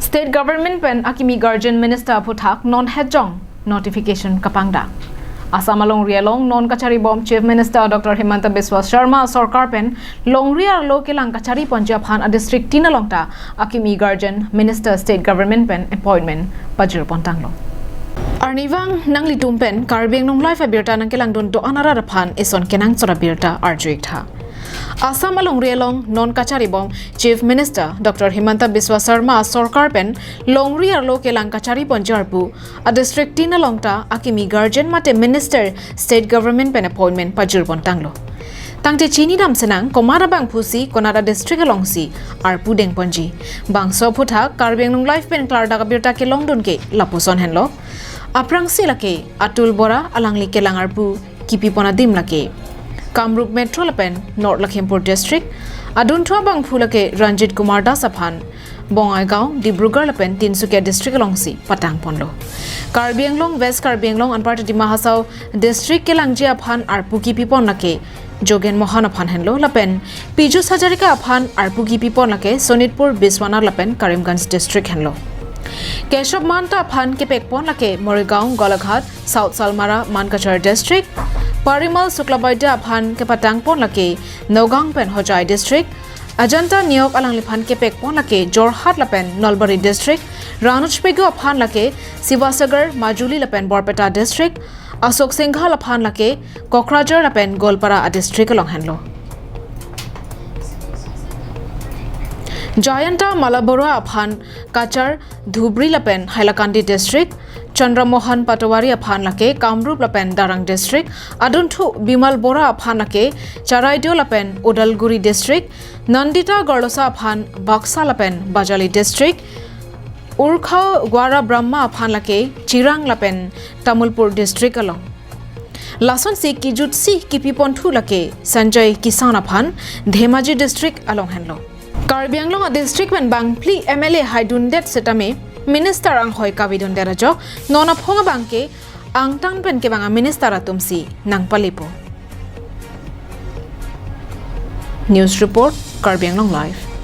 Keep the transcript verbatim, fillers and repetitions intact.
State Government pen akimi Guardian Minister aphuthak non hejong notification kapangdak. Assam alongri along non kachari bom Chief Minister Doctor Himanta Biswa Sarma sorkar pen longri arlo kelang kachari ponji aphan a district tin along ta akimi Guardian Minister State Government pen appointment pajir pontanglo. Arnivang nanglitum pen Karbi Anglong Live abirta nangkelangdun do-an arat aphan eson kenang chora birta arju-ik tha. Assam alongri along non kachari bom Chief Minister Doctor Himanta Biswa Sarma sorkar pen longri arlo kelang kachari ponji arpu a district tin along ta akimi Guardian mate Minister State Government pen appointment pajir pontanglo. Tangte chinidam senang komat abangphusi konat a district alongsi arpu deng ponji. Bangso aphuthak Karbi Anglong Live pen klardak abirta kelongdun ke lapuson henlo. Aphrangsi lake Atul Bora, alangli kelang arpu kipi pon adim lake Kamrup Metro lapen North Lakhimpur District. Adunthu abangphu lake Ranjit Kumar Das aphan Bongaigaon, Dibrugarh lapen Tinsukia District alongsi patang ponlo. Karbi Anglong, West Karbi Anglong anparta Dima Hasao District kelangji aphan arpu kipi pon lake Jogen Mohan aphan henlo lapen Piyush Hazarika aphan arpu kipi pon lake Sonitpur, Biswanath lapen Karimganj District henlo. Keshav Mahanta aphan kepek pon lake Morigaon, Golaghat, South Salmara, Mankachar District. Parimal Suklabaidya aphan kepatang pon lake Nagaon pen Hojai District. Ajanta Neok alangliphan kepek pon lake Jorhat lapen Nalbari District. Ranuj Pegu aphan lake Sivasagar, Majuli lapen Borpeta District. Ashok Singhal aphan lake Kokrajhar lapen Goalpara a district along henlo. Jayanta Malla Borooah aphan Cachar, Dhubri lapen Hailakandi District. Chandra Mohan Patowary aphan lake Kamrup lapen Darrang District. Adunthu Bimal Bora aphan lake Charaideo lapen Udalguri District. Nandita Gorlosa aphan Baksa lapen Bajali District. Urkhao Guara Brahma aphan lake Chirang lapen Tamulpur District along. Lasonsi kijutsi kipi ponthu lake Sanjay Kisan aphan Dhemaji District along henlo. Karbi Anglong a district pen bangphli M L A haidundet setame Minister anghoi kavedundet ajok non aphong abangke angtan pen kevang a Minister atumsi nangpalepo. News report, Karbi Anglong Live.